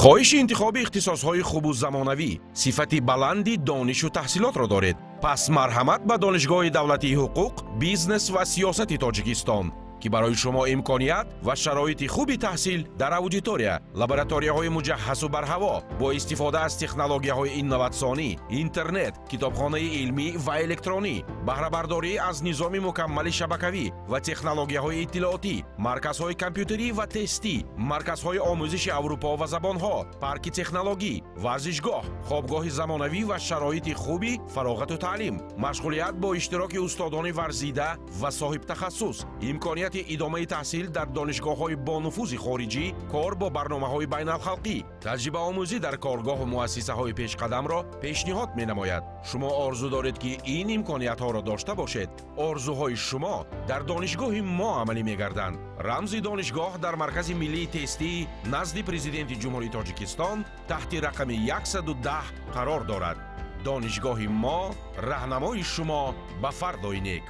Хоҳиши интихоби ихтисосҳои хубу замонавӣ, сифати баланди донишу таҳсилотро доред? Пас марҳамат ба Донишгоҳи давлатии ҳуқуқ, бизнес ва сиёсати Тоҷикистон, ки барои шумо имконият ва шароити хуби таҳсил дар аудитория, лабораторияҳои муҷаҳҳазу барҳаво бо истифода аз технологияҳои инноватсионӣ, интернет, китобхонаи илмӣ ва электронӣ, баҳрабардорӣ аз низоми мукаммали шабакавӣ ва технологияҳои иттилоотӣ, марказҳои компютерӣ ва тестӣ, марказҳои омӯзиши Аврупо ва забонҳо, парки технологӣ, варзишгоҳ, хобгоҳи замонавӣ ва шароити хуби фароғату таълим, машғулият бо иштироки устодони варзида ва соҳибтахассус, имконияти идомаи таҳсил дар донишгоҳҳои бонуфузи хориҷӣ, кор бо барномаҳои байналхалқӣ, таҷрибаомӯзӣ дар коргоҳу муассисаҳои пешқадамро пешниҳод менамояд. Шумо орзу доред, ки ин имкониятҳоро дошта бошед? Орзуҳои шумо дар донишгоҳи мо амалӣ мегарданд. Рамзи донишгоҳ дар Маркази миллии тестӣ назди Президенти Ҷумҳурии Тоҷикистон таҳти рақами 110 қарор дорад. Донишгоҳи мо, раҳнамои шумо ба фардои нек.